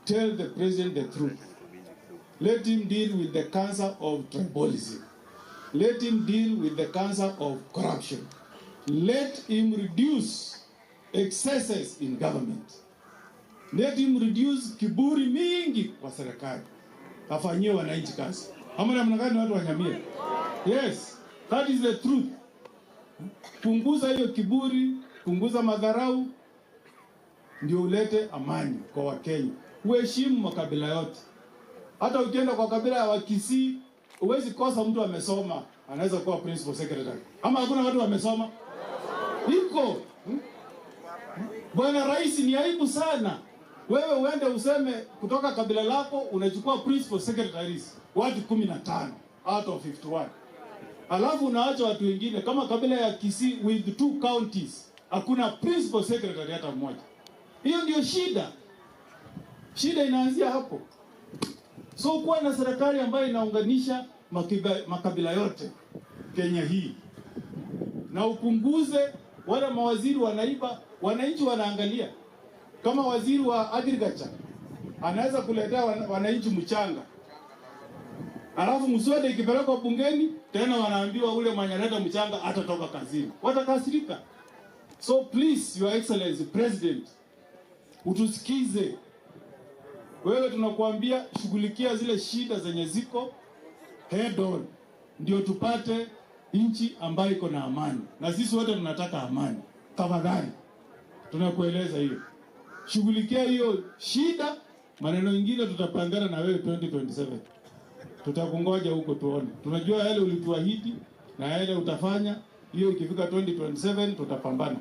Tell the president the truth. Let him deal with the cancer of tribalism. Let him deal with the cancer of corruption. Let him reduce excesses in government. Let him reduce kiburi mingi kwa serikali. Afanyie wananchi kazi. Ama namna gani, watu wa Nyamira? Yes, that is the truth. Punguza hiyo kiburi, punguza madharau, ndio ulete amani kwa Wakenya. Uheshimu makabila yote. Hata ukienda kwa kabila ya Wakisii, huwezi kosa mtu amesoma, anaweza kuwa principal secretary. Ama hakuna watu wamesoma? Iko. Bwana Rais, ni aibu sana wewe uende useme kutoka kabila lako unachukua principal secretaries watu 15 out of 51, alafu unaacha watu wengine kama kabila ya Kisii with two counties hakuna principal secretary hata mmoja. Hiyo ndio shida. Shida inaanzia hapo. So kuwa na serikali ambayo inaunganisha makabila yote Kenya hii, na upunguze wale mawaziri wanaiba, wananchi wanaangalia. Kama waziri wa agriculture anaweza kuletea wananchi mchanga, alafu mswada ikipelekwa bungeni tena wanaambiwa ule mwenye analeta mchanga atatoka kazini, watakasirika. So please, Your Excellency President, utusikize wewe, tunakuambia shughulikia zile shida zenye ziko head on, ndio tupate nchi ambayo iko na amani, na sisi wote tunataka amani. Tafadhali tunakueleza hiyo, shughulikia hiyo shida. Maneno mengine tutapangana na wewe 2027, tutakungoja huko tuone. Tunajua yale ulituahidi na yale utafanya, hiyo ikifika 2027 tutapambana.